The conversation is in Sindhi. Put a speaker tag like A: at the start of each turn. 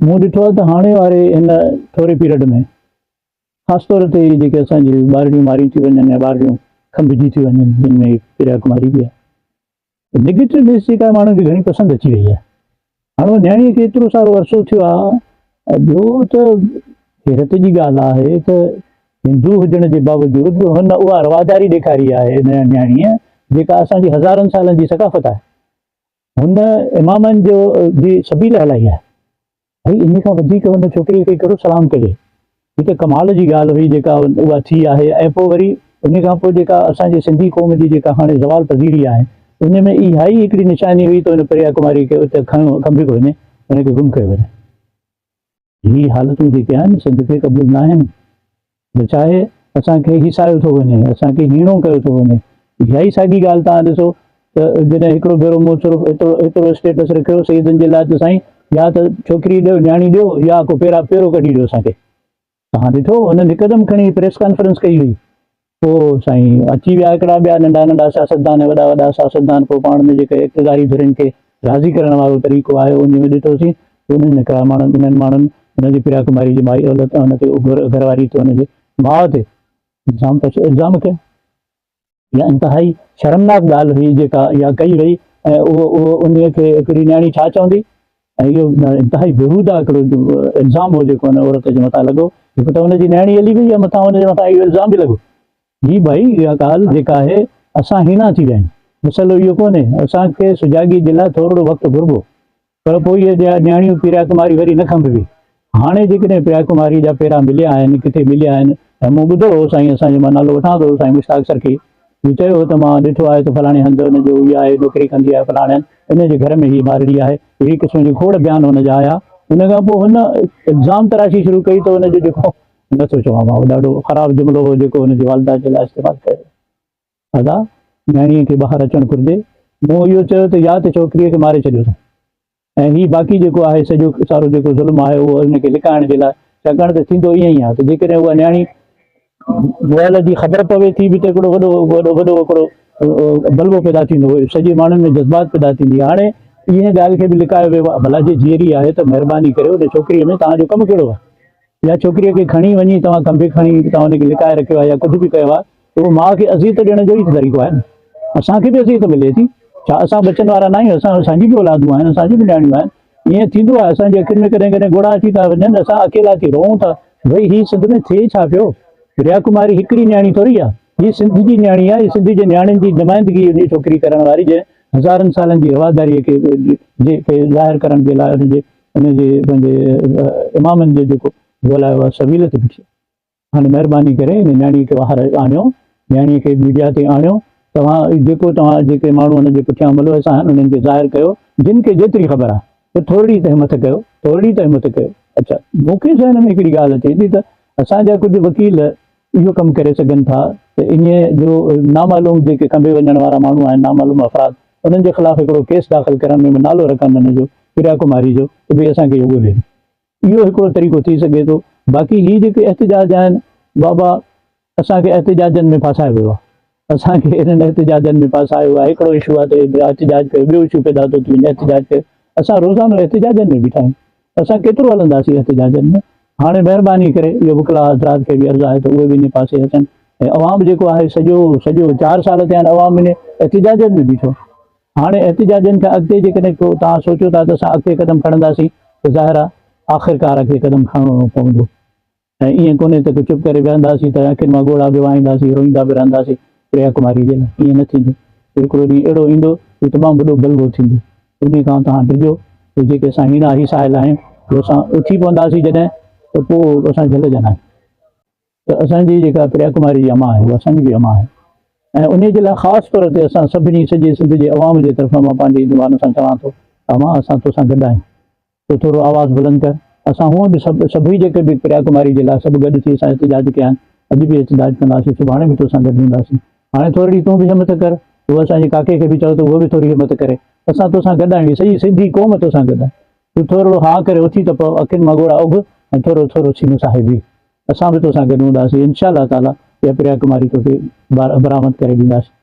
A: مون ڏٺو آهي ته هاڻي واري هن ٿوري پيريڊ ۾ خاص طور تي هي جيڪي اسان جي ٻارڙيون ماريون ٿي وڃن يا ٻارڙيون کنڀجي ٿي وڃن جن ۾ پريا ڪماري به آهي نيگيٽو نيوز جيڪا ماڻهن کي گهڻي پسند اچي وئي آهي. هاڻي ان نياڻيء کي ايترو سارو عرصو ٿيو آهي ۽ ٻيو ته حيرت جي ڳالهه آهي ته هندو هجڻ جي باوجود به هن اها رواداري ڏيکاري آهي ان نياڻيء جيڪا اسان جي هزارن سالن جي ثقافت آهي. هن امامن جو جي سبيل هلائي آهي. ڀئي انهي کان وڌيڪ هن ڇوڪريء کي ڪهڙو سلام ڪجي. هي ته ڪمال جي ڳالهه هئي جيڪا اها ٿي آهي ۽ پوء وري انهي کان پوء جيڪا اسان جي سنڌي قوم جي جيڪا هاڻي زوال پذيري آهي انهي ۾ اها ئي هڪڙي نشاني هئي ته هن پريا ڪماري کي اتي کنيو کنڀي وڃي هن کي گم ڪيو وڃي. هي حالتون جيڪي آهن سنڌ کي قبول ناهن. بچائي اسان کي هيسايو ٿو وڃي، اسان کي هيڻو ڪيو ٿو وڃي. اها ئي ساڳي ڳالهه توهان ڏسو ته جڏهن هڪڙو ڀيرو مون صرف ايترو ايترو اسٽيٽس رکيو سيدن جي لاء ته سائين يا ته ڇوڪري ڏيو نياڻي ڏيو يا ڪو پيرا پيرو ڪڍي ڏيو اسان کي. توهان ڏٺو هنن هڪدم کڻي پريس ڪانفرنس ڪئي هئي. پوء سائين اچي ويا هڪڙا ٻيا ننڍا ننڍا سياستدان ۽ وڏا وڏا سياستدان پوء پاڻ ۾ جيڪي اقتداري ڌرين کي راضي ڪرڻ وارو طريقو آهي انهي ۾ ڏٺوسين ته انهن هڪڙا ماڻهن انهن ماڻهن ان جي پريا ڪماري جي مائي عورت ان تي گهر واري تي ان جي ماء تي الزام پيش الزام ڪيا. اها انتهائي شرمناڪ ڳالهه هئي جيڪا اها ڪئي وئي ۽ اهو اهو انهي کي هڪڙي نياڻي ڇا چوندي ۽ اهو انتهائي بيهوده هڪڙو الزام هو جيڪو ان عورت جي مٿان لڳو. هڪ ته هن جي نياڻي هلي وئي ۽ مٿان هن جي مٿان اهو الزام به لڳو. هي ڀائي اها ڳالهه جيڪا آهي اسان هيڻا ٿي ويا آهيون. مسئلو اهو ڪونهي. اسان کي سجاڳي جي لاء ٿورڙو وقت گهربو. پر پوء اهي نياڻيون پيرا ڪماري وري نه کنڀبي. هاڻي جيڪڏهن پريا ڪماري جا پيرا مليا آهن، ڪٿي مليا آهن ۽ مون ٻڌو هو سائين اسان جو مان نالو وٺان ٿو سائين مشتاق سرڪي جو چيو هو ته مان ڏٺو آهي ته فلاڻي هنڌ ان جو اها آهي نوڪري ڪندي آهي فلاڻي هنڌ ان جي گهر ۾ هي ٻارڙي آهي اهڙي قسم جي کوڙ بيان هن جا آيا ان کان پوء هن الزام تراشي شروع ڪئي ته ان جو جيڪو نٿو چوان مان ڏاڍو خراب جملو هو جيڪو هن جي والده جي لاء استعمال ڪيو ادا نياڻيء کي ٻاهر اچڻ گهرجي مون اهو چيو ته يا ته ڇوڪريء کي ماري ڇڏيو اٿئون. ۽ هي باقي جيڪو آهي سڄو سارو جيڪو ظلم آهي اهو ان کي لڪائڻ جي لاء ڇاڪاڻ ته ٿيندو ائين ئي آهي ته جيڪڏهن اها نياڻي مئل جي خبر پوي ٿي به ته هڪڙو وڏو وڏو وڏو هڪڙو بلبو پيدا ٿيندو سڄي ماڻهن ۾ جذبات پيدا ٿيندي هاڻي انهيء ڳالهه کي به لڪايو ويو آهي ڀلا جي جيئري آهي ته مهرباني ڪري ان ڇوڪريء ۾ توهان جو ڪم ڪهڙو آهي يا ڇوڪريء کي کڻي وڃي توهان کنڀي کڻي توهان ان کي لڪائي رکيو آهي يا ڪجهه به ڪيو آهي ته اهو ماء کي اذيت ڏيڻ جو ئي طريقو آهي نه. اسان کي به اذيت ملي ٿي. ڇا اسان ٻچن وارا نه آهيون؟ اسان اسان جي به اولادون آهن، اسان جون به نياڻيون آهن. ائين ٿيندو آهي اسان جي اکين ۾ ڪڏهن ڪڏهن ڳوڙها اچي ٿا وڃن، اسان اڪيلا ٿي روئون ٿا. ڀئي هي سنڌ ۾ ٿئي ڇا پيو؟ ريا ڪماري هڪڙي نياڻي ٿوري آهي. هي سنڌ جي نياڻي آهي، هي سنڌ جي نياڻين جي نمائندگي ان ڇوڪري ڪرڻ واري جنهن هزارن سالن جي رواداريء کي جي کي ظاهر ڪرڻ جي لاء ان جي ان جي پنهنجي امامن جو جيڪو ڳولهايو آهي سبيل تي بيٺي هاڻي مهرباني ڪري ان نياڻي کي ٻاهر آڻيو نياڻي کي ميڊيا تي آڻيو توهان جيڪو توهان جيڪي ماڻهو ان جي پٺيان ملوث آهن انهن کي ظاهر ڪيو جن کي جيتري خبر آهي ته ٿورڙي ته همت ڪيو ٿورڙي ته همت ڪيو اڇا مون کي ذهن ۾ هڪڙي ڳالهه اچي ٿي ته اسان جا ڪجهه وڪيل اهو ڪم ڪري سگهن ٿا ته انهيء جو نامعلوم جيڪي کنڀي وڃڻ وارا ماڻهو آهن، نامعلوم افراد، انهن جي خلاف هڪڙو ڪيس داخل ڪرڻ ۾ نالو رکن ان جو پريا ڪماري جو ته ڀئي اسان کي اهو ڳولي ڏيو. اهو هڪڙو طريقو ٿي سگهي ٿو. باقي هي جيڪي احتجاج آهن بابا اسان کي احتجاجن ۾ ڦاسايو ويو آهي. اسان کي انهن احتجاجن ۾ ڦاسايو آهي. هڪڙو اشو آهي ته احتجاج ڪيو، ٻيو اشو پيدا ٿو ٿي وڃي احتجاج ڪيو. اسان روزانو احتجاجن ۾ بيٺا آهيون. اسان ڪيترو هلنداسين احتجاجن ۾؟ هاڻي مهرباني ڪري اهو وڪلا حضرات کي به عرض آهي ته اهي به انهي پاسي اچن ۽ عوام جيڪو آهي سڄو سڄو چار سال ٿيا آهن عوام انهي احتجاجن ۾ بيٺو هاڻي احتجاجن کان اڳتي جيڪڏهن ڪو توهان سوچو ٿا ته اسان اڳتي قدم کڻنداسين ته ظاهر آهي آخرڪار اڳتي قدم کڻڻو پوندو. ۽ ائين ڪونهي ته ڪو چپ ڪري ويهنداسين ته اکين مان ڳوڙها به وهائينداسين، روئيندا به رهنداسين پريا ڪماري جي لاء. ائين نه ٿيندو. هڪڙو ڏينهن اهڙو ايندو جو تمام وڏو بلوو ٿيندو. انهيء کان توهان ڊڄو ته جيڪي اسان هيڻا هيسايل آهيون، جو اسان اٿي پونداسين جڏهن ته پوء اسان جهلجندا آهيون. ته اسان جي جيڪا پريا ڪماري جي امان آهي، اها اسان جي به امان آهي ۽ انهيء جي لاء خاص طور تي اسان سڀني سڄي سنڌ جي عوام جي طرفان مان پنهنجي زبان سان چوان ٿو ته امان اسان توسان گڏ آهيون. تون ٿورو آواز بلند ڪر. اسان هونء به سڀ، سڀئي جيڪي به پريا ڪماري جي لاء سڀ گڏ ٿي اسان احتجاج ڪيا آهن. اڄ به احتجاج ڪنداسين، سڀاڻي به توسان گڏ هونداسين. هاڻي ٿورڙي تون به همت ڪر. تون اسان جي ڪاڪي کي به چئو ته اهو به ٿوري همت ڪري. اسان توسان گڏ آهيون، هي سڄي سنڌي قوم توسان گڏ آهي. تون ٿورڙو ها ڪري اٿي ته پئو، اکين مان ڳوڙها اگهه ۽ ٿورو ٿورو سينو ساهي بيهه. اسان به توسان گڏ هونداسين. انشاء الله تعاليٰ اها پريا ڪماري توکي برآمد ڪري ڏينداسين.